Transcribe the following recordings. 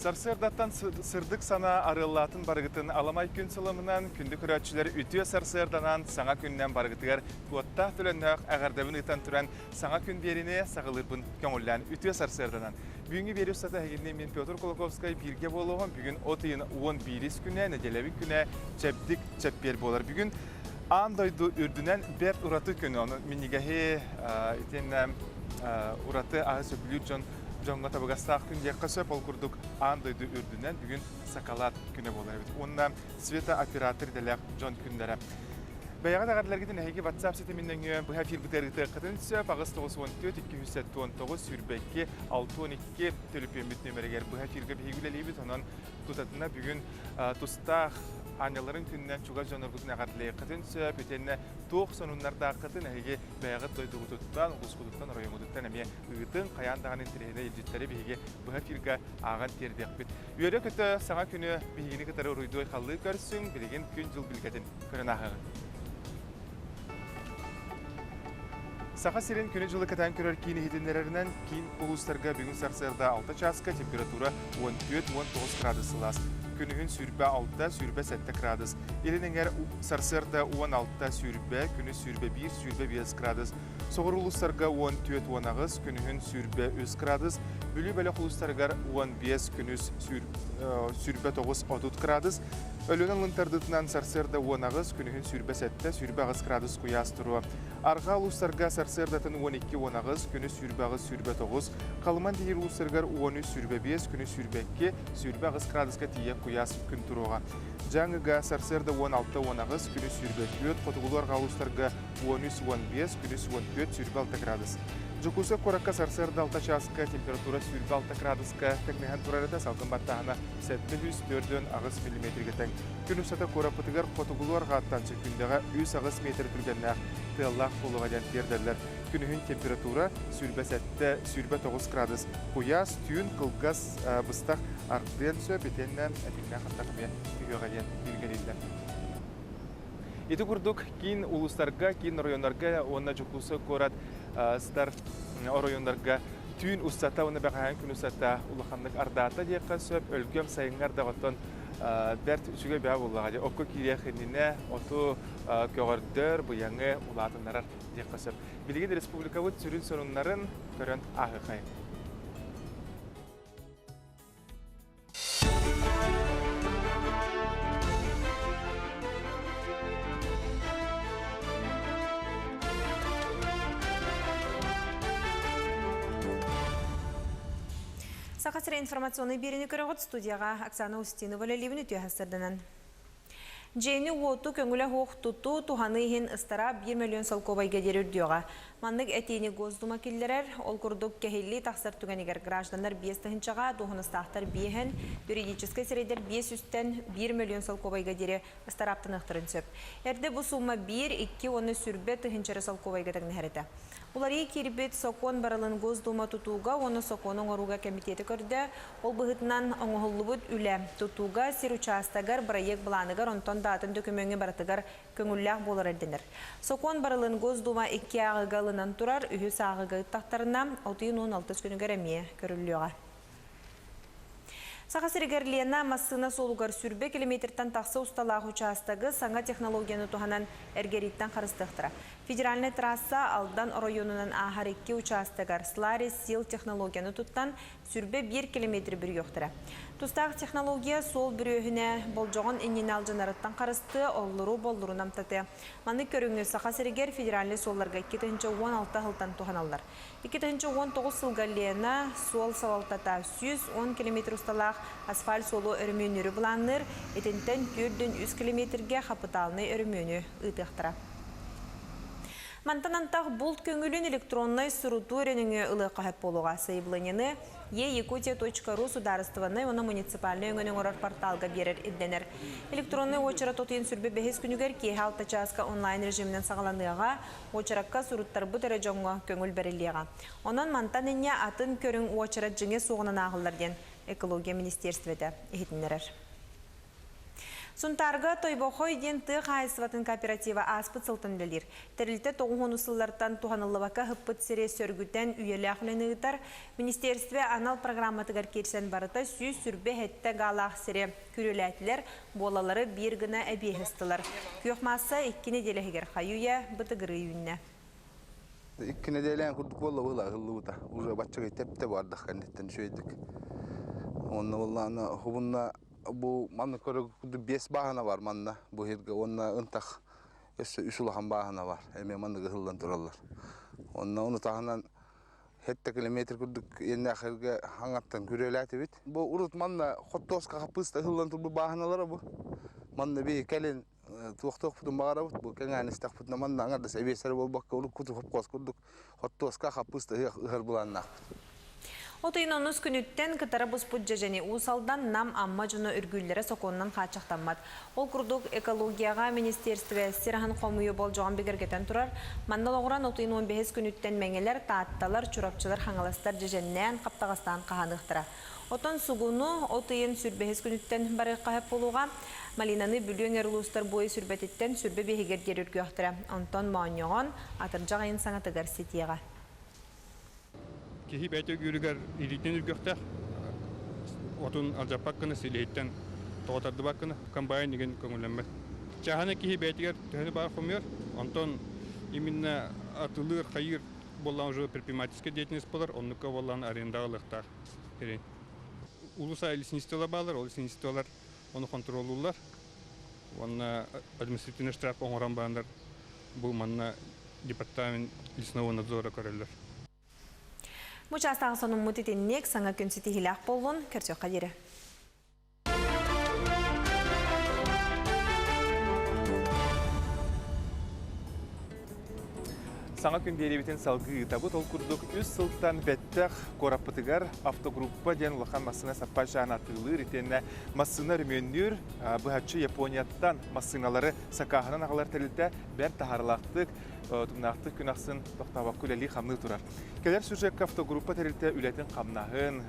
Сарсыардаттан сырдык санаа арыаллаатын барыгытын аламай күн сыламынан күндү көрөөччүлэр үтүө сарсыарданан саҥа күннэн барыгытыгар уоттаах төлөннөөх эҕэрдэбин ыытан туран саҥа күн биэриини саҕалыырбын көҥүллээн үтүө сарсыарданан бүгүҥҥү биэрии устата эһигини мин Петр Кулаковскай бииргэ буолуоҕум бүгүн от ыйын 11 күнэ нэдиэлэбит күнэ чэбдик чэппиэр буолар бүгүн аан дойду үрдүнэн бэрт ураты күн ону минньигэһи итиэннэ ураты аһы сөбүлүүр дьон дьоҥҥо табыгастаах күн диэххэ сөп. Ол курдук аан дойду үрдүнэн бүгүн сакалаат күнэ буолар эбит. Уонна светооператор идэлээх дьон күннэрэ. Бэйэҕит эҕэрдэлэргитин эһиги WhatsApp ситимин нөҥүө быһа эфирбитигэр ыытыаххытын сөп. 894 279 22 62 төлөпүөммүт нүөмэригэр быһа эфиргэ биһиги үлэлиибит. Онон тутатына бүгүн тустаах аанньалларын күнүнэн чугас дьонноргутун эҕэрдэлиэххитин сөп. Итиэннэ туох сонуннардааххытын эһиги бэйэҕит дойдугутуттан, улуускутуттан, оройуоҥҥутуттан эмиэ ыытыҥ, хайаан даҕаны интэриэһинэй илдьиттэри биһиги быһа эфиргэ ааҕан тиэрдиэхпит. Үөрэ-көтө саҥа күнү биһигини кытары уруйдуу-айхаллыы көрсүҥ, билигин күн-дьыл билгэтин көрөн ааһыаҕыҥ. Саха сирин күнү-дьылы кэтээн көрөр киин иһитиннэрэринэн, киин улуустарга бүгүн сарсыарда 6 чааска температура 14-19 градус сылаас. Күнүһүн 26-27 градус. Илин эҥэр сарсыарда 16-20, күнүс 21-25 градус. Соҕуруу улуустарга 14-18, күнүһүн 23 градус, Бүлүү бөлөх улуустарыгар 15, күнүс 29-30 градус, Өлүөнэ алын тардыытынан сарсыарда 18, күнүһүн 27-28 градус куйаас туруо. Арҕаа улуустарга сарсыардатын 12-18, күнүс 28-29, Халыман тиийэр улуустарыгар 13-25, күнүс 22-28 градуска тиийэ куйаас күн туруоҕа. Дьааҥыга сарсыарда 16-18, күнүс 24, хотугулуу-арҕаа улуустарга 13-15, күнүс 14-26 градус. Дьокуускай куоракка сарсыарда 6 чааска температура 26 градуска тэҥнэһэн турар этэ, салгын баттааһына 748 миллиметргэ тэҥ. Күн устата куораппытыгар хотугулуу арҕааттан сөкүүндэҕэ 3-8 метр түргэннээх тыаллаах буолуоҕа диэн тиэрдэллэр. Күнүһүн температура 27-29 градус. Куйаас, түүн кылгас быстах ардыан сөп, итиэннэ этиҥнээх ардах эмиэ түһүөҕэ диэн билгэлииллэр. Ити курдук киин улуустарга, киин оройуоннарга уонна Дьокуускай куорат сытар оройуоннарга түүн устата уонна бэҕэһээҥ күн устата улаханнык ардаата диэххэ сөп. Өлгөм сайыҥҥы ардах оттон бэрт үчүгэй бөҕө буоллаҕа дии. Окко киириэх иннинэ оту көҕөрдөр, быйаҥы улаатыннарар диэххэ сөп. Билигин республикабыт сүрүн сонуннарын көрөн ааһыахайын. Саха сирэ информационнай биэриини көрөҕүт студияҕа Оксана Устинова үлэлиибин үтүө сарсыарданан. Дьиэни-уоту көҥүлэ суох тутуу, туһаныы иһин ыстараап 1 мөлүйүөн солкуобайга диэри үрдүөҕэ. Маннык этиини Госдума киллэрэр. Ол курдук, кэһиллии тахсар түгэнигэр гражданнар 5 тыһыынчаҕа, дуоһунастаахтар биэһэн, юридическай сирэйдэр биэс үстэн 1 мөлүйүөн солкуобайга диэри ыстарааптаныахтарын сөп. Эрдэ бу сумма биир, икки уонна сүрбэ тыһыынча эрэ солкуобайга тэҥнэһэр этэ. Уларыйыы киирбит сокуон барылын Госдума тутууга уонна сокуону оҥорууга кэмитиэтэ көрдө. Ол быһыытынан оҥоһуллубут үлэ тутууга, сир учаастагар, бырайыак былааныгар, онтон да атын дөкүмүөҥҥэ барытыгар көҥүллээх буолара ирдэнэр. Сокуон барылын Госдума икки ааҕыыга ылынан турар, үһүс ааҕыыга ыттахтарына, отуйун уон алтыс күнүгэр эмиэ көрүллүөҕэ. Саха сиригэр Лена массыына суолугар сүүрбэ километртан тахса усталаах учаастагы саҥа технологияны туһанан эргэрииттэн харыстыахтара. Федеральнай трасса Алдан оройуонунан ааһар икки учаастагар Сларис Сил технологияны туттан 21 километр бүрүйүөхтэрэ. Тустаах технология суол бүрүөһүнэ болдьоҕун иннинэ алдьанарыттан харыстыа, оллуру боллуру намтатыа. Маннык көрүҥү Саха сиригэр федеральнай суолларга 2016 сылтан туһаналлар. 2019 сылга Лена суол салалтата 110 километр усталаах асфальт суолу өрөмүөннүүрү былаанныыр, итинтэн 403 километргэ хапытаалынай өрөмүөнү ыытыахтара. Мантан антах булт көҥүлүн электроннай сурутуу эрэ нөҥүө ылыахха сөп буолуоҕа. Сайабылыанньаны e-якутия.ру судаарыстыбаннай уонна муниципальнай өҥөнү оҥорор порталга биэрэр ирдэнэр. Электроннай уочарат отуйан сүрбэ бэһис күнүгэр киэһэ алта чааска онлайн режиминэн саҕаланыаҕа, уочаракка суруттарбыт эрэ дьоҥҥо көҥүл бэриллиэҕэ. Онон мантан инньэ атын көрүҥ уочарат дьиҥэ суоҕунан ааҕыллар диэн экология министиэристибэтэ иһитиннэрэр. Сунтаарга Тойбохой диэн тыа хаһаайыстыбатын кооператива ааспыт сылтан үлэлиир. Тэрилтэ тоҕуһун сыллартан туһаныллыбакка ыһыппыт сири сөргүтэн үйэлээх үлэни ыытар. Министиэристибэ анал программатыгар киирсэн барыта 127 гаалаах сири күрүөлээтилэр, буолалары биир гына эбиэһи ыстылар. Күөх маасса икки нэдиэлэ иһигэр хайы-үйэ бытыгырыы үүннэ. Икки нэдиэлээн курдук буолла быһыылаах ыһыллыбыта. Уже баччагай тэптэ бардах кэнниттэн үчүгэйдик. Уонна буоллаҕына хубунна бу манна көрө биэс бааһына бар манна бу сиргэ уонна ынтах өссө үс улахан бааһына бар. Эмиэ маннык ыһыллан тураллар. Онно ону таһынан 7 километр курдук иэннээх хаҥаттан күрүөлээтибит. Бу урут манна хоттуоска хаппыыста ыһыллан турбут бааһыналара бу. Манна би кэлин туохтуохпутун баҕарабыт. Бу кэҥээн истэхпитинэ манна аҥардас эбиэсэрэ буолбакка уруккуту хопкуос курдук хоттуоска хаппыыста ыһар былааннаахпыт. От ыйын онус күнүттэн кытара буспут дьэдьэни Уус Алдан, Нам, Амма дьоно үргүүллэрэ сокуонунан хааччахтаммат. Ол курдук, экологияҕа министиэристибэ сир аһын хомуйуу болдьоҕун бигэргэтэн турар. Манна олоҕуран от ыйын 15 күнүттэн мэҥэлэр, таатталар, чурапчылар, хаҥаластар дьэдьэннээн, хаптаҕастаан хаһааныахтара. Оттон сугуну от ыйын 25 күнүттэн барыахха сөп буолуоҕа. Малинаны Бүлүү эҥэр улуустар буойу сүрбэтиттэн сүрбэ биэһигэр диэри үргүөхтэрэ. Онтон моонньоҕон атырдьах ыйын саҥатыгар ситиэҕэ. Киһи бэйэтэ үгүрүгэр илиитинэн үргүөхтээх, отун алдьаппат гына, силиһиттэн тоҕо тардыбат гына, комбайн игин көҥүллэммэт. Чааһынай киһи бэйэтигэр төһөнү баар хомуйар, онтон именно атылыыр, хайыыр буоллаҕына уже предпринимательская деятельность буолар, оннукка буоллаҕына арендаҕа ылыахтаах сирин. Улус аайы лесничестволар бааллар, ол лесничестволар ону хонтуруоллууллар уонна административный штраф оҥорон бараннар бу манна департамент лесного надзора көрөллөр. Бу чаастааҕы сонуммут итинник саҥа күн ситиһиилээх буоллун, көрсүөххэ диэри. Саҥа күн биэриибитин салгыы ыытабыт. Ол курдук үс сылтан бэттэх куораппытыгар автогруппа диэн улахан массыына саппаас чааһын атыылыыр итиэннэ массыына өрөмүөннүүр быһаччы Японияттан массыыналары сакааһынан аҕалар тэрилтэ бэрт таһаарыылаахтык, утумнаахтык күн ахсын тохтообокко үлэлии-хамныы турар. Кэлэр сюжекка автогруппа тэрилтэ үлэтин-хамнаһын,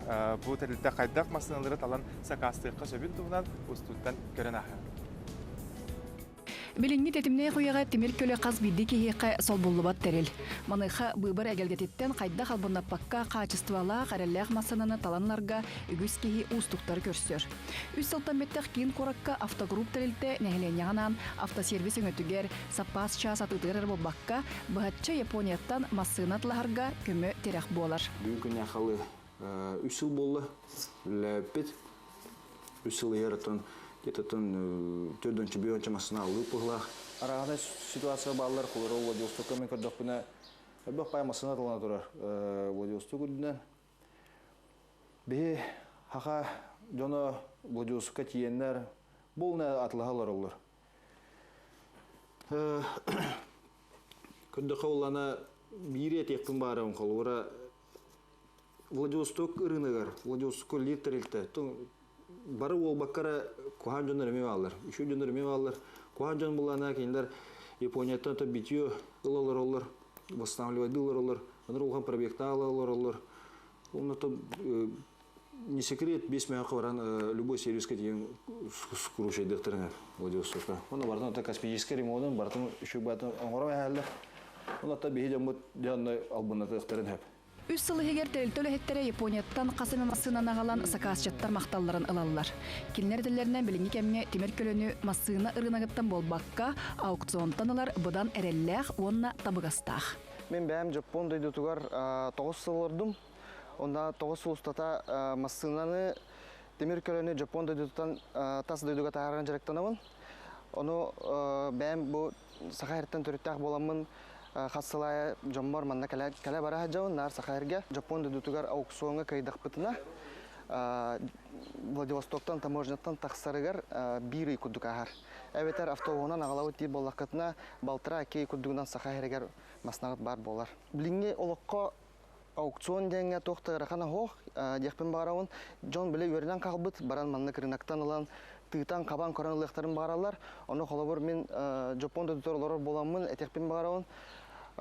бу тэрилтэ хайдах массыыналары талан сакаастыахха сөбүн туһунан устууттан көрөн ааһыҥ. Билиҥҥи тэтимнээх үйэҕэ тимир көлө хас биирдии киһиэхэ солбуллубат тэрил. Маныаха быыбар эгэлгэтиттэн хайдах албыннаппакка хаачыстыбалаах, эрэллээх массыынаны талан ыларга үгүс киһи уустуктары көрсөр. Үс сылтан бэттэх киин куоракка автогрупп тэрилтэ нэһилиэнньэҕэ анаан автосервис өҥөтүгэр саппаас чаас атыытыгар эрэ буолбакка, быһаччы Японияттан массыына атылаһарга көмө-тирэх буолар. Бүгүн күннээх халы үс сыл буолла үлэлээбиппит. Үс сыл иһэр оттон где-то төрдүнчү бүөнчө массына аллыы пыһылаах. Араҕана ситуация бааллар, холоро Владивостокка мен көрдөхпүнэ, элбэх пай массына талана турар Владивосток үрдүнэн. Биһи хаха дьоно Владивостокка тиийэннэр полная атылаһа олороллор. Көрдөххө улана биири этиэхпин баарым холобура Владивосток ырыыныгар, Владивостокка лир тэрилтэ, бары уолбакка эрэ куһаан дьоннор эмиэ бааллар, үчүгэй дьоннор эмиэ бааллар. Куһаан дьон буллаана кинилэр Японияттан то битье ыла олороллор, восстанавливайды олороллор, онор улахан пробегтаах ыла олороллор. Онно то не секрет, бес мөһөккө баран любой сервиске тиийэн скручайдыахтарын Владивостокка. Онно барытын ата косметический ремонун барытын үчүгэй баатын оҥорон эһээллэр. Онно биһи дьоммут дьонно албыннатыахтарын сөп. Үс сыл иһигэр тэрилтэ үлэһиттэрэ Японияттан хас эмэ массыынаны аҕалан сакаасчыттар махталларын ылаллар. Кинилэр этэллэринэн билиҥҥи кэмҥэ тимир көлөнү массыына ырыынагыттан буолбакка, аукционтан ылар быдан эрэллээх уонна табыгастаах. Мин бэйэм Дьоппуон дойдутугар тоҕус сыл олордум. Онно тоҕус сыл устата массыынаны тимир көлөнү Дьоппуон дойдутуттан тас дойдуга таһааран дьарыктанабын. Ону бэйэм бу Саха сириттэн төрүттээх буоламмын хас сыл аайы дьоммор манна кэлэ бара сылдьабын, наар Саха сиргэ. Дьоппуон дойдутугар аукциоҥҥа кыайдахпытына, Владивостоктан таможняттан тахсарыгар биир ый курдук ааһар. Эбэтэр автобуһунан аҕалабыт диир буоллаххытына, балтараа икки ый курдугунан Саха сиригэр массыынаҕыт баар буолар. Билиҥҥи олоххо аукцион диэҥҥэ туох да ыарахан оһох диэхпин баҕарабын. Дьон били үөрэнэн хаалбыт, баран маннык рыноктан ылан тыытан хабан көрөн ылыахтарын баҕараллар. Ону холобур мин Дьоппуон дойдутугар олорор буоламмын этиэхпин баҕарабын.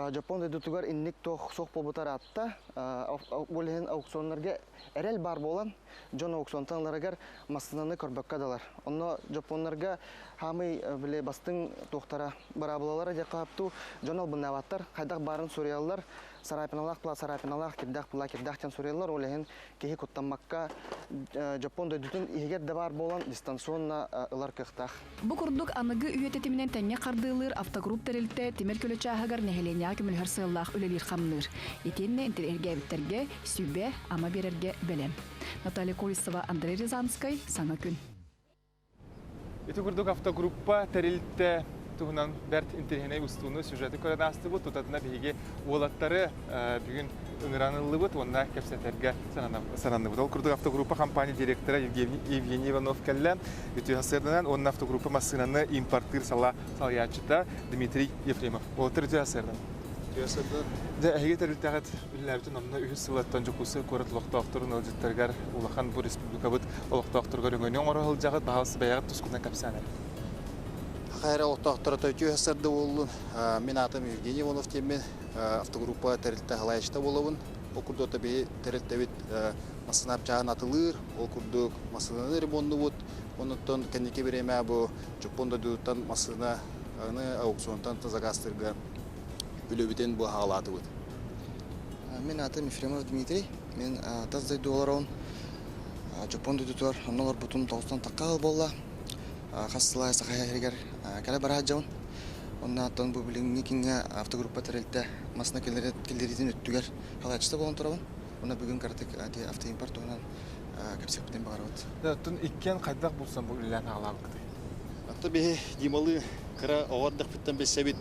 Дьоппуон дойдутугар инник туох суох буолбута ыраатта. Ол иһин аукционнарга эрэл баар буолан, дьон аукционтан ыларыгар массыынаны көрбөккө далар. Онно дьоппуоннарга хаамый били бастыҥ туохтара быраабылалара диэххэ хаптуу дьон албыннаабаттар, хайдах баарын суруйаллар, сарапиналаах пла сарапиналаах, кирдээх пла кирдээх диэн суруйаллар. Ол иһин киһи куттаммакка дьоппуон дойдутун иһигэр да баар буолан дистанционно ылар кыахтаах. Бу курдук аныгы үйэ тэтиминэн тэҥҥэ хардыылыыр автогрупп тэрилтэ тимир көлө чааһыгар нэһилиэнньэҕэ көмөлөһөр сыаллаах үлэлиир-хамныыр. Итиэннэ интэриэһиргээбиттэргэ сүбэ, ама биэрэргэ бэлэм. Наталья Колесова, Андрей Рязанскай, Саҥа күн. Ити курдук автогруппа тэрилтэ туһунан бэрт интэриэһинэй устууну сюжеты көрөн аастыбыт. Тутатына биһиги уолаттары бүгүн ыҥыран ыллыбыт уонна кэпсэтэргэ сананныбыт. Ол курдук автогруппа компания директора Евгений Иванов кэллэ. Үтүө сарсыарданан уонна автогруппа массыынаны импортыыр сала салайааччыта Дмитрий Ефремов. Уолаттар үтүө сарсыардан. Үтүө сарсыардан. Дьэ, эһиги тэрилтэҕит үлэлээбитин онно үһүс сылаттан Дьокуускай куорат олохтоохторун ыалдьыттарыгар улахан бу республикабыт олохтоохторугар өҥөнү оҥоро сылдьаҕыт. Баһаалыста бэйэҕит тускунан кэпсээн эрэ. Саха эрэ олохтоохторо үтүө сарсыарда буоллун. Мин аатым Евгений Иванов диэммин автогруппа тэрилтэ салайааччыта буолабын. Ол курдук биһи тэрилтэбит массыына апчааһын атылыыр, ол курдук массыынаны ремоннубут. Онуттан кэнники бириэмэ бу Дьоппуон дойдутуттан массыынаны аукционтан заказтыырга үлэбитин бу хаалаатыбыт. Мин аатым Ефремов Дмитрий. Мин тас дойду олоробун. Дьоппуон дойдутугар онно олорбутум тоҕустан тахха буолла. Хас сыл Саха сиригэр кэлэ бара сылдьабын. Онно бу билиҥҥи киҥҥэ автогруппа тэрилтэ массыына киллэриитин өттүгэр халааччыта буолан турабын. Уонна бүгүн кыратык автоимпорт туһунан кэпсиэхпитин баҕарабыт. Оттон иккиэн хайдах булсан бу үлэлээн аҕалаабыккытый? Атта биһи Дималы кыра оҕо эрдэхпиттэн билсэбит.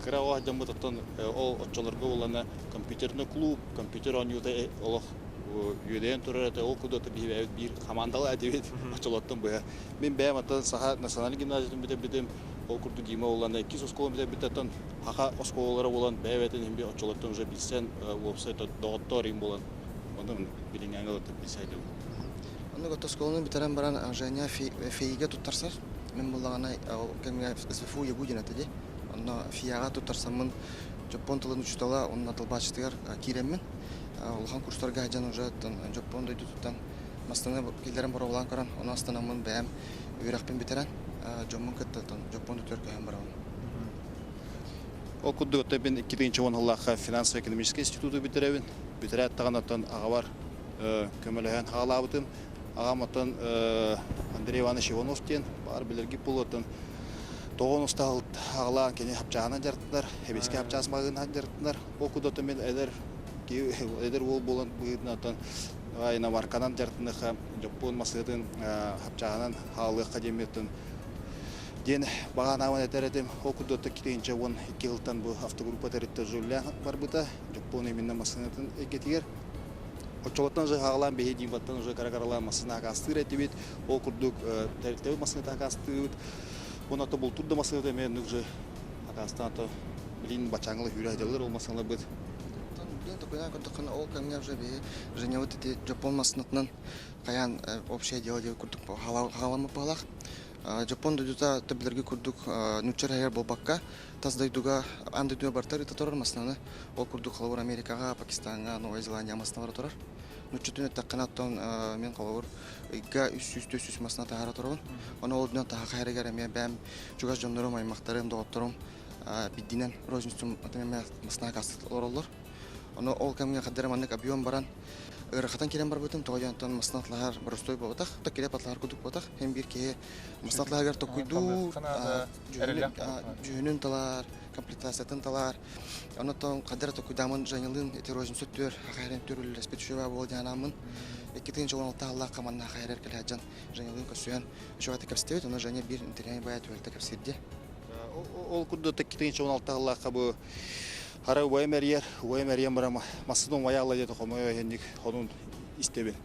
Кыра оҕо дьоммут оттон ол оччолорго улана компьютерный клуб, компьютер оонньуута олох үөдэйэн турар этэ. Ол курдук биһи биир хамаандала этибит оччолортон быһа. Мин бэйэм аттан Саха национальнай гимназиятын бүтэрбитим. Ол курдук Дима улана иккис оскуоланы бүтэрбит оттон Саха оскуолалара буолан бэйэ-бэйэтин иһин оччолортон уже билсэн уопсай доҕоттоор им буолан онон билиҥҥээҥи олортон билсэйдим. Оннук оскуоланы бүтэрэн баран Женя ФИИгэ туттарсар. Мин буллаҕына ол кэмҥэ СВФУ ЯГУ диэн этэ дии. Онно ФИАҕа туттарсаммын дьоппуон тылын учуутала уонна тылбаасчытыгар киирэммин улахан курстарга сылдьан уже дьоппуон дойдутуттан массыына киллэрэн боруобалаан көрөн, ону астанаммын бэйэм үөрэхпин бүтэрэн дьоммун кытта дьоппуон дойдутугар көһөн барабын. Ол курдук мин 2010 сыллаахха финансово-экономическай институту бүтэрэбин. Бүтэрээт даҕаны оттон аҕабар көмөлөһөн хаалаабытым. Аҕам оттон Андрей Иванович Иванов диэн баар билэргит буолуоттан тоҕон устаһыл аҕалаан кини хапчааһынан дьарыктанар, эбискэ хапчаас маҕаһыынынан дьарыктанар. Ол курдук мин эдэр эдэр уол буолан быһыытынан оттон иномарканан дьарыктаныахха, дьоппуон массыынатын хапчааһынан хаалыахха диэммиттэн диэн баҕанаабын этэр этим. Ол курдук 2012 сылтан бу автогруппа тэрилтэ жуллян барбыта. Дьоппуон именно массыынатын эйгэтигэр. Оччолортон уже хаалаан биһи Диматтан уже кара-каралаан массыына акаастыыр этибит. Ол курдук тэрилтэбит массыыната акаастыыбыт. Уонна бултуур да массыыната эмиэ оннук же акаастаан то билин бачааңылы хүүрэ сылдьаллар ол массыыналарбыт. Билин токуйнаан көрдөххүнэ ол кэмҥэ уже биһи Женябыт ити Дьоппуон массыынатынан хайаан общее дело диэбит курдук хаҕаламмыт быһалаах. Дьоппуон дойдута төбөлөргө курдук нуучча эрэ буолбакка тас дойдуга аан дойдуга барытар ыыта турар массыынаны. Ол курдук холобур Америкаҕа, Пакистаҥҥа, Новая Зеландия массыына бара турар. Нуучча эттэххинэ оттон мин холобур ыйга 300-400 массыына таһаара турабын. Ону ол үрдүнэн таһа хайарыгар эмиэ бэйэм чугас дьоннорум, аймахтарым, доҕотторум биддинэн розницам эмиэ массыына олороллор. Ону ол кэмҥэ хаддара маннык объем баран ыарахатан киирэн барбытым. Тоҕо диэн оттон массыына атлаһар боростуой буолбатах, то килиэп атлаһар курдук буолбатах. Һин биир киһи массыына атлаһыгар токуйдуур, дьүһүнүн талар, комплектациятын талар. Онон хаддара токуйдаамын Женялыын ити розницу түөр, хахайрын түөр үлэлэспит үчүгэй буол диэн анааммын. 2016 аллаахха манна хахайрар кэлэ сылдьан Женялыын көрсүһэн үчүгэй кэпсэтибит. Ону Женя биир интэриэһинэй баайа түбэлтэ кэпсиирди. Ол курдук 2016 аллаахха бу хара убайым эрийэр, убайым эрийэн баран массыына умайа алла диэтэ хомойо иһинник хонун истэбин.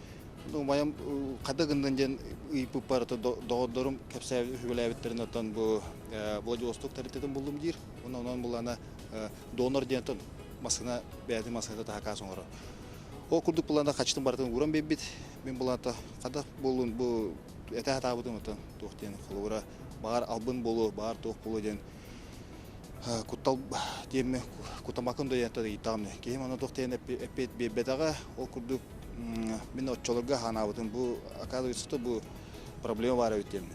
Умайам хада гыннын диэн ыйыппыппар доҕордорум кэпсээбит үһүгүлээбиттэрин оттон бу Владивосток тэрилтэтин буллум диир. Онон онон булана донор диэн массыына бэйэтин массыыната таһакаас оҥорор. Ол курдук буланда хачытын барытын ууран биэрбит. Мин булаата хада буоллун бу этэ хатаабытым оттон туох диэн холобура баар албын буолуо, баар туох буолуо диэн. Куттал диэмми кутамакын да диэн ыйытаҕым киһим ону туох диэн эппиэт биэрбэтэҕэ. Ол курдук мин оччолорго ханаабытым бу оказывается бу проблема баар эбит диэммин.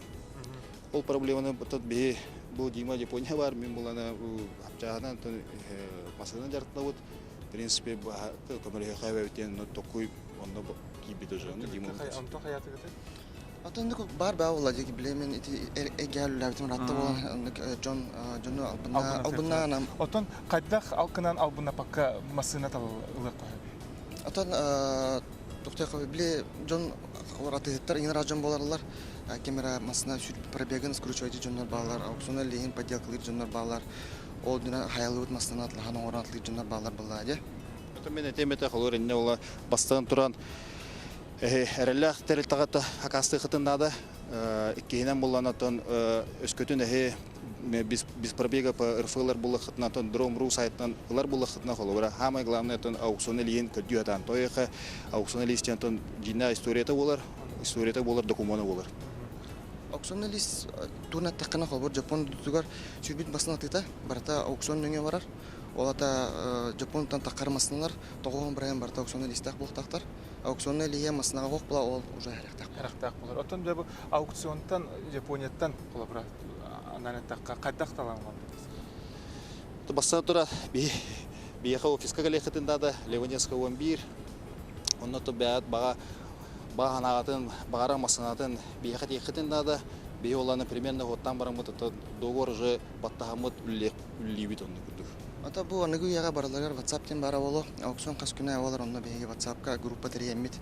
Ол проблеманы биһи бу Дима Япония бар мин булана апчааһынан масынан дьарыктанабыт. В принципе көмөлөһүөхэ эбэбит диэн токуй онно киирбит уже Дима. Онтон хаятыгыты? Атын бар баа буолла дии биле мен ити эгэ үлэлээбитим ыраатта буолан оннук дьон дьону албынна албыннаанам. Отон хайдах алкынан албыннапакка массыына талылыахха сөбүй? Отон тохтоохо биле дьон олор атыһыттар иҥэр дьон буоларлар ким эрэ массыына пробегын скручивайте дьоннор баалар аукциона лиһин подделкалыыр дьоннор баалар ол дүнэн хайалыбыт массыына атлахан оҥорон атлыыр дьоннор баалар былаа дии. Отон мен этиэм этэ холор инне ола бастан туран Эрэллээх тэрилтэҕэ акаастыахытын наада. Иккиһинэн буллан оттон өскөтүн эһи без пробега по РФ-лар буллаххытына оттон Дром.ру сайтынан ылар буллаххытына холобура самое главное оттон аукцион илиин көрдүү сатаан тойохе аукцион илиистен оттон дьиҥнээх историята буолар историята буолар докумуона буолар. Аукцион илиис туун эттэххинэ холобур Дьоппуон дойдутугар сүүрбүт басын атыыта барыта аукцион нөҥүө барар. Ол ата Дьоппуонтан таххар массыналар тоҕуһун бырайан барыта аукцион илиистээх буолуохтаахтар. Аукционный лиһиэ массынаҕа оһох була ол уже харахтаах. Харахтаах буолар. Оттон дьэ бу аукционтан Японияттан холобура анаан эттэххэ хайдах талан Бастан тура биһиэхэ офиска кэлиэххитин наада Леванецкая 11 онно то бэйэт баҕа баҕа санааҕытын баҕара массыынатын биһиэхэ тиэххитин наада биһи оланы примерно уоттаан бараммыт договор уже баттаһаммыт үллиибит оннук курдук. Ата бу аныгы үйэҕэ барыларыгар WhatsApp диэн баара буолуо. Аукцион хас күнэ буолар, онно биһиги WhatsApp-ка группа тэрийэммит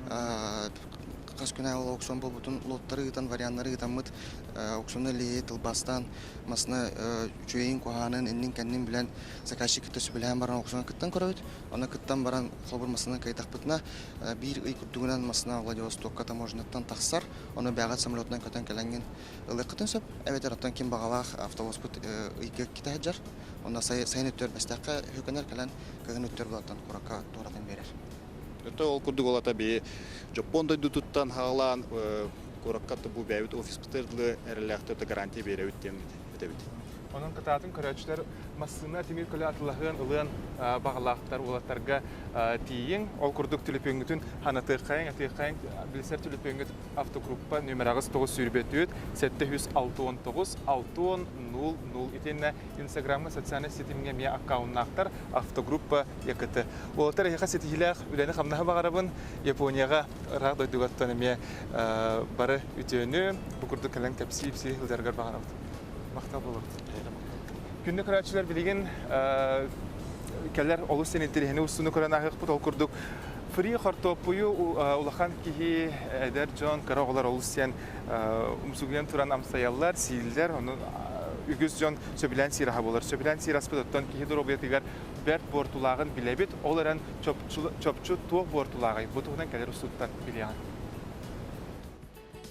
хас күнэ ол аукцион буолбутун лоттары ыытан, варианнары ыытаммыт аукциону илии тылбаастаан масына үчүгэйин, куһаанын, иннин-кэннин билэн заказчик кытта сөбүлэһэн баран аукционы кыттан көрөбүт. Онно кыттан баран холобур масына кыайтахпытына биир ый курдугунан масына Владивостокка таможняттан тахсар. Ону бэҕэт самолетунан көтөн кэлэҥҥин ылыаххытын сөп. Эбэтэр оттон ким баҕалаах автобуспут ыйга иккитэ сылдьар. Онно сайын өттүгэр Бэстээххэ хөкөнөр кэлэн кыһын өттүгэр булаттан куоракка туоратын биэрэр. Это ол курдук олата би Дьоппуон дойдутуттан хаалаан куоракка бу бэйэбит офиспытыгар дылы эрэллээхтэр гарантия биэрэбит диэн этэбит. Онон кытаатын көрөөччүлэр массыына тимир көлө атылаһыан ылыан баҕалаахтар уолаттарга тиийиҥ. Ол курдук түлүпүөҥҥүтүн ханатыаххайыҥ, атыаххайыҥ билсэр түлүпүөҥҥүт автогруппа нүөмэр 924 769 60 00 итиэннэ Инстаграмҥа социальнай ситимҥэ эмиэ аккауннаахтар автогруппа ЯКТ. Уолаттар эһиэхэ ситиһиилээх үлэни-хамнаһы баҕарабын. Японияҕа ыраах дойдугаттан эмиэ бары үтүөнү, бу курдук кэлэн кэпсии-ипсии сылдьаргар баҕарабыт. Махтал буолуохтун. Күндү көрөөччүлэр билигин кэлэр олус интэриэһинэй устууну көрөн ааһыахпыт. Ол курдук фри хортуоппуйу улахан киһи, эдэр дьон, кыра оҕолор олус сиэн умсугуйан туран амсайаллар, сииллэр. Ону үгүс дьон сөбүлээн сиир аһа буолар. Сөбүлээн сиир аспыт оттон киһи доруобуйатыгар бэрт буортулааҕын билэбит. Ол эрэн чопчу туох буортулааҕый? Бу туһунан кэлэр устууттан билиэҕиҥ.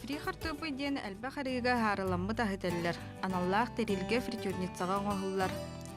Фри хортуоппуй диэн элбэх арыыга ыһаарыламмыт аһы этэллэр. Аналлаах тэрилгэ фритюрницаҕа оҥоһуллар.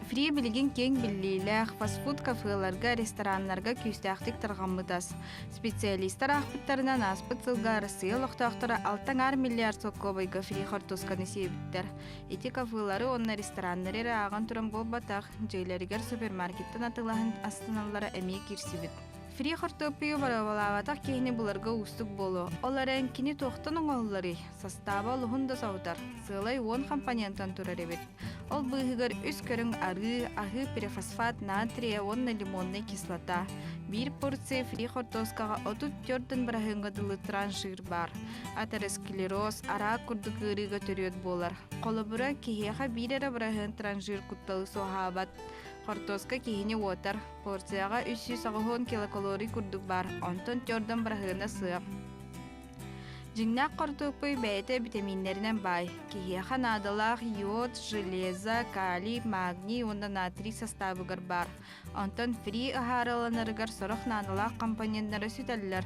Фри билигин киэҥ биллиилээх, фастфуд кафеларга, рестораннарга күүстээхтик тарҕаммыт ас. Специалистар аахпыттарынан ааспыт сылга Арассыыйа олохтоохторо 6,5 миллиард солкуобайга фри хортуосканы сиэбиттэр. Ити кафелары уонна рестораннары эрэ ааҕан туран буолбатах, дьиэлэригэр супермаркеттан атыылаһан астыналлара эмиэ киирсибит. Фри хортуоппуйу боруобалаабатах киһини буларга уустук буолуо. Ол эрэн кини туохтан оҥоһулларый? Састааба олуһун да соһутар. Сыалай 10 компонентан турар эбит. Ол быыһыгар үс көрүҥ арыы, аһыы перефосфат натрия уонна лимоннай кислота. Биир порция фри хортуоскаҕа 34 быраһыыҥҥа дылы транжир баар. Атеросклероз, араак курдук ыарыыга төрүөт буолар. Холобура, киһиэхэ биир эрэ быраһыан транжир кутталы суоһаабат. Хортуоска киһини уотар. Порцияҕа 380 килокалорий курдук баар, онтон төрдөн быраһыана сыа. Дьиҥнээх хортуоппуй бэйэтэ битэмииннэринэн баай. Киһиэхэ наадалаах йод, железо, калий, магний уонна натрий састаабыгар баар. Онтон фри ыһаарыланарыгар сорох наадалаах компоненнара сүтэллэр.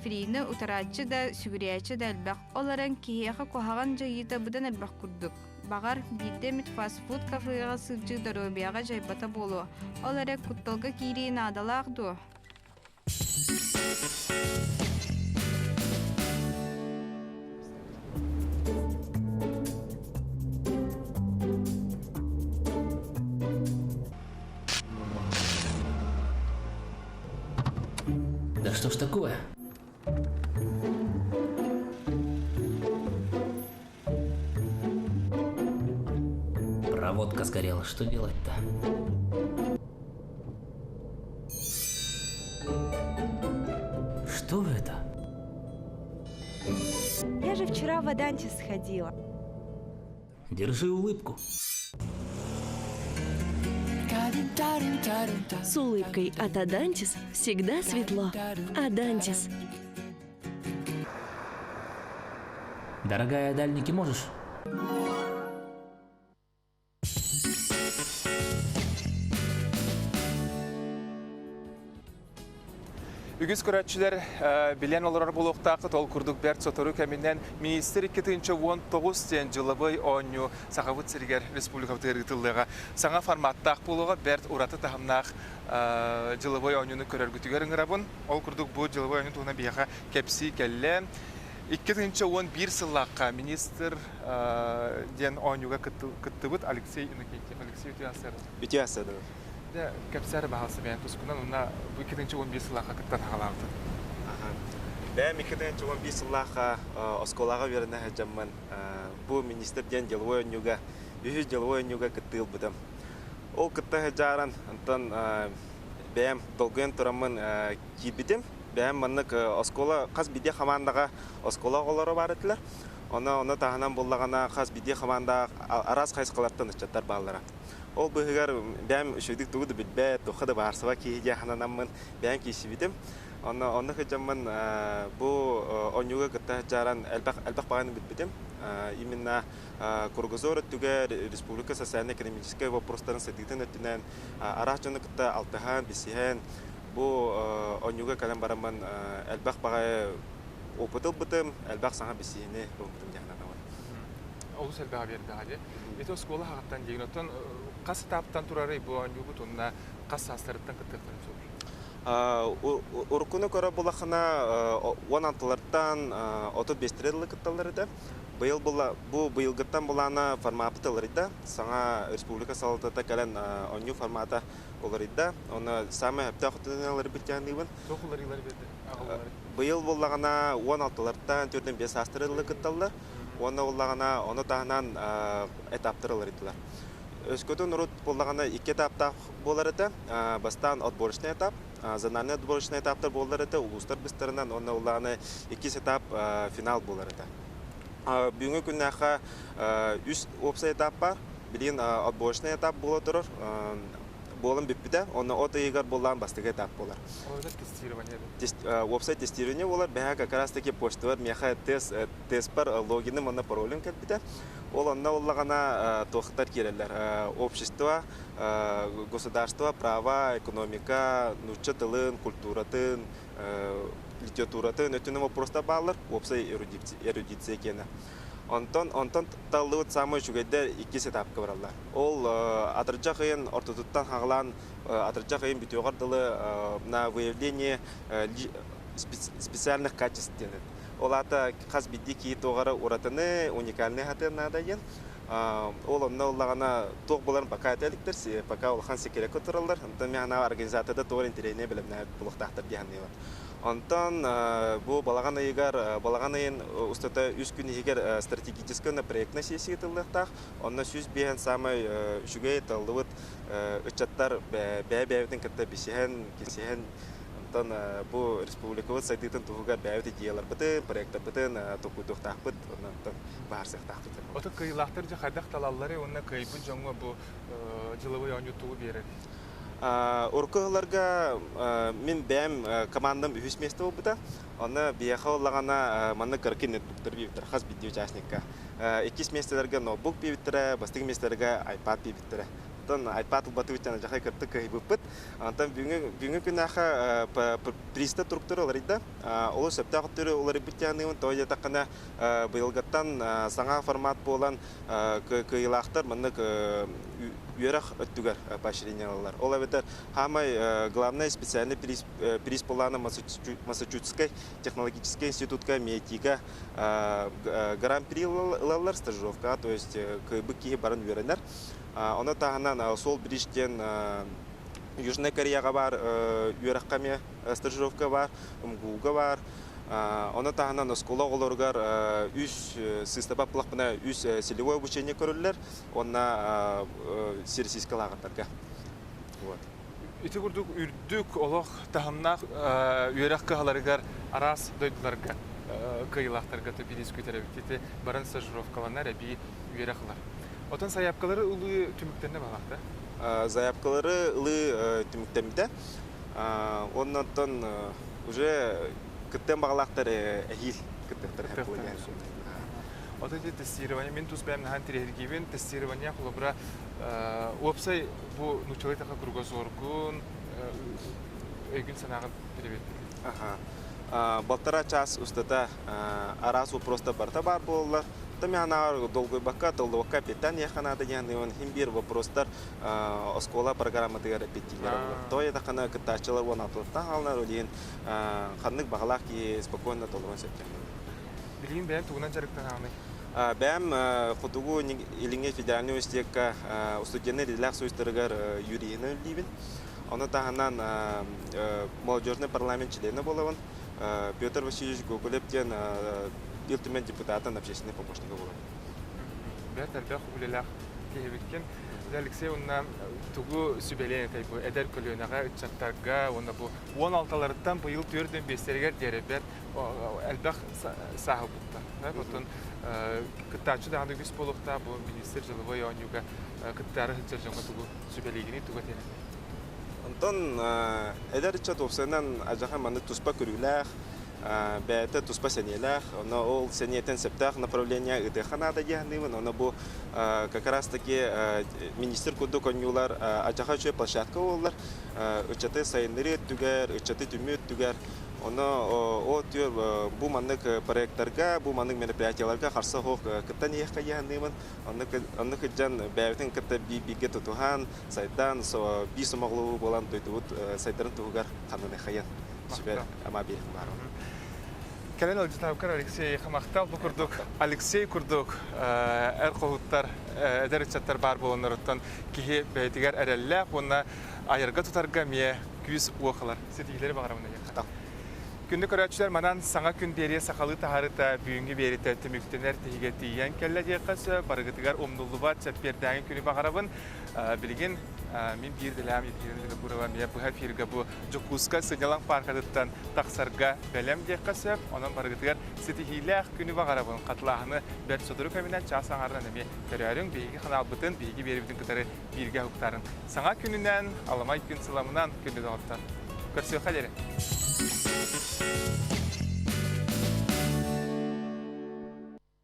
Фрини утарааччы да, сүгүрүйээччи да элбэх. Ол эрэн киһиэхэ куһаҕан дьайыыта быдан элбэх курдук. Баҕар, биирдэ эмит фастфуд кафеҕа сылдьыы доруобуйаҕа дьайбата буолуо. Ол эрэ кутталга киирии наадалаах дуо? Да что ж такое? Проводка сгорела, что делать-то? Что это? Я же вчера в Адантис сходила. Держи улыбку. С улыбкой от Адантис всегда светло. Адантис. Дорогая, дальники можешь? Үгүс көрөөччүлэр билэн олорор буолуохтааххыт, ол курдук бэрт сотору кэминэн министр 2019 диэн дьылабый оонньуу Сахабыт сиригэр республикабытыгар ыытыллыаҕа. Саҥа форматтаах буолуоҕа, бэрт ураты таһымнаах дьылабый оонньууну көрөргүтүгэр ыҥырабын. Ол курдук бу дьылабый оонньуу туһунан биһиэхэ кэпсии кэллэ. 2011 сыллаахха министр диэн оонньууга кыттыбыт Алексей Иннокентьев. Алексей үтүө асыр. Үтүө асыр. Дьэ, кэпсээр баһалса бэйэн тускунан уонна бу 2011 сыллаахха кыттан хаалаабытын. Бэйэм 2011 сыллаахха оскуолаҕа үөрэнэ сылдьаммын бу министр диэн деловой оонньууга үһүс деловой оонньууга кыттыы ылбытым. Ол кытта сылдьааран, онтон бэйэм долгуйан тураммын киирбитим. Бэйэм маннык оскуола хас биирдии хамаандаҕа оскуола оҕолоро баар этилэр. Ону ону таһынан буллаҕына хас биирдии хамаандаҕа араас хайысхалартан ыччаттар бааллара. Ол быыһыгар бэйэм үчүгэйдик тугу да билбэт, туохха да баарсыба киһи диэн сананаммын бэйэм киирсибитим. Онно онно сылдьаммын бу оонньууга кытта сылдьааран элбэх элбэх баҕайыны билбитим. Именно кругозор өттүгэр республика социально-экономическай вопростарын сайдыытын өттүнэн араас дьону кытта алтыһан, билсиһэн бу оонньууга кэлэн бараммын элбэх баҕайы опыт ылбытым, элбэх саҥа билсиһини ылбытым диэн сананабын. Олус элбэҕи биэрдэҕэ дии. Ити оскуола хаҕыттан диигин, оттон хас этаптан турарый бу оонньуубут уонна хас саастарыттан кыттыахтарын сөбүй? Уруккуну көрө булахына уон алтылартан 35 дылы кытталлар этэ. Быйыл була, бу быйылгыттан булаана формапыт уларыйда. Саҥа республика салалтата кэлэн оонньуу формата уларыйда. Оны самый сөптөөх өттүнэн уларыйбыт диэн Туох уларыйыылар биэрдэ? Аҕаллылар. Быйыл буллаҕына 16-лартан 45 саастары дылы кытталлар. Уонна буллаҕына ону таһынан этаптар уларыйдылар. Өскөтүн урут буллаҕына икки этаптаах буолар этэ. Бастаан отборочный этап, зональный отборочный этаптар буолар этэ, улуустар быстарынан уонна улааны иккис этап финал буолар этэ. Бүгүҥҥү күннээххэ үс уопсай этап бар. Билигин отборочный этап буола турар. Буолан бүппүтэ. Онно от ыйыгар буоллаан бастакы этап буолар. Ол это тестирование. Уопсай тестирование буолар. Бэһэ как раз таки почтабар миэхэ тест тестпар логиным уонна паролем кэлбитэ. Ол онно оллаҕына туохтар киирэллэр. Общество, государство, право, экономика, нуучча тылын, культуратын, литературатын өттүнэн вопростар бааллар. Уопсай эрудиция киэнэ. Онтон онтон таллыбыт самый үчүгэйдэр иккис этапка бараллар. Ол атырдьах ыйын ортотуттан хаҕалаан атырдьах ыйын бүтүөҕэр дылы на выявление специальных качеств диэн. Ол аата хас биирдии киһи туоҕара уратыны, уникальный хатыан наада диэн. Ол онно ыллаҕына туох буларын пока этэ иликтэр, пока улахан секретка тураллар. Онтон мен анаа организаторда туох интэриэһинэй бэлэмнээбит булуохтаахтар дии саныыбын. Онтон бу балаҕан ыйыгар, балаҕан ыйын устата үс күн иһигэр стратегическай уонна проектнай сессия ыытыллыахтаах. Онно 105 саамай үчүгэй таллыбыт ыччаттар бэйэ-бэйэбитин кытта билсиһэн, килсиһэн, онтон бу республикабыт сайдыытын туһугар бэйэбит идеяларбытын, проектарбытын толкуйдуохтаахпыт, онтон быһаарсыахтаахпыт. Ото кыайыылаахтар дьэ хайдах талалларый уонна кыайбыт дьоҥҥо бу дьылабый оонньуу тугу биэрэр? Урукку сылларга мин бэйэм командам үһүс миэстэ буолбута. Онно биһиэхэ буоллаҕына манна кыракый ноутбуктар биэрбиттэр хас биирдии участникка. Иккис миэстэлэргэ ноутбук биэрбиттэрэ, бастакы миэстэлэргэ iPad биэрбиттэрэ. Онтон iPad ылбатыбыт дьон дьахай кыртык кыһыйбыппыт. Онтон бүгүҥҥү бүгүҥҥү күннээххэ приста туруктары уларыйда. Олус сөптөөх өттүрү уларыйбыт диэн тоҕо диэтэххинэ быйылгыттан саҥа формат буолан кыайыылаахтар маннык үөрэх өттүгэр поощрение ылаллар. Ол эбэтэр хаамай главный специальный приз, приз плана Массачусетскай технологическай институтка МИТИга гран-при ылаллар стажировка, то есть кыайбыт киһи баран үөрэнэр. Ону таһынан Сол Бридж диэн Южная Кореяҕа баар үөрэххэ эмиэ стажировка баар, МГУ-га баар. Ону таһынан оскуола оҕолоругар үс сыыстаба плахпына үс целевой обучение көрүллэр уонна сирсийскэй лааҕырдарга. Вот. Ити курдук үрдүк олох таһымнаах үөрэх кыһаларыгар араас дойдуларга кыайыылаахтарга төпилиис күтэр эбит. Ити баран стажировкаланар эбии үөрэх ылар. Отон сайаапкалары ылыы түмүктэннэ баҕалаахта? Заявкалары ылыы түмүктэммитэ. Оннуттан уже кыттыан баҕалаахтар эһиил кыттыахтара Отон ити тестирование, мин тус бэйэм наһаа интэриэһиргиибин. Тестирование холобура уопсай бу нууччалыы таха кругозоргун, өйгүн-санааҕын переведтик. Аха. Балтараа чаас устата араас вопростар барыта баар буолаллар. Томянаҕар долгуйбакка, толлубакка эппиэттээн иһиэххэ наада диэн иһин биир вопростар оскуола программатыгар эппиэттииллэр буолар. Тоҕо диэтэххинэ кыттааччылар уон алтылыттан хааланар, ол иһин ханнык баҕалаах киһи спокойно толорон сөптөөх. Билигин бэйэм тугунан дьарыктанаҕыный? Бэйэм Хотугу Илиҥҥи федеральнай университекка студеннар идэлээх союзтарыгар юриһынан үлэлиибин. Ону таһынан молодежный парламент чилиэнэ буолабын. Петр Васильевич Гоголев диэн Ил Түмэн депутатын общественный помощнига буолабын. Бэрт элбэх үлэлээх киһибиккин. Алексей уонна тугу сүбэлиэн этэй бу эдэр көлүөнэҕэ, ыччаттарга уонна бу 16-ларыттан быйыл 4-5-тэригэр диэри бэрт элбэх сааһы ылбыттар. Оттон кыттааччы даҕаны үгүс буолуохтаах бу министр дьылыбай оонньууга кыттаары сылдьар дьоҥҥо тугу сүбэлиигиний, тугу этиэн этэй? Онтон эдэр ыччат уопсайынан адьаха маннык туспа көрүүлээх, бэйэтэ туспа сэниэлээх, онно ол сэниэтин сөптөөх направление ыытыахха наада дии саныыбын. Онно бу как раз таки министр курдук оонньуулар адьаха үчүгэй площадка буоллар, ыччаты сайыннарыы өттүгэр, ыччаты түмүү өттүгэр Ону ол түөр бу маннык проекттарга, бу маннык мероприятиеларга харса суох кыттан иһиэххэ дии саныыбын. Онно кыдьан бэйэбитин кытта бииргэ тутуһан, сайдан, биир сомоҕолуу буолан дойдубут сайдарын туһугар ханныныхайын сүбэ ама биэриэххэ баарбын. Кэлэн ыалдьытаабыккар Алексей махтал. Бу курдук Алексей курдук эр хоһуттар, эдэр ыччаттар баар буоланнарыттан киһи бэйэтигэр эрэллээх уонна айарга-тутарга эмиэ күүс-уох ылар. Ситиһиилэри баҕарабын эйиэхэ. Күндү көрөөччүлэр, манан саҥа күн биэрии сахалыы таһаарыыта бүгүҥҥү биэриитэ түмүктэнэр тиһигэ тиийэн кэллэ диэххэ сөп. Барыгытыгар умнуллубат чэппиэрдээҥи күнү баҕарабын. Билигин мин биир дэлэм Екатерина Винокурова эмиэ быһа эфиргэ бу Дьокуускай сынньалаҥ пааркатыттан тахсарга бэлэм диэххэ сөп. Онон барыгытыгар ситиһиилээх күнү баҕарабын. Хатылааһыны бэрт сотору кэминэн чаас аҥаарынан эмиэ көрөөрүҥ. Биһиги ханаалбытын, биһиги биэриибитин кытары бииргэ уһуктарын. Саҥа күнүнэн, аламай күн сыламынан күндү доҕоттор. Көрсүөххэ диэри.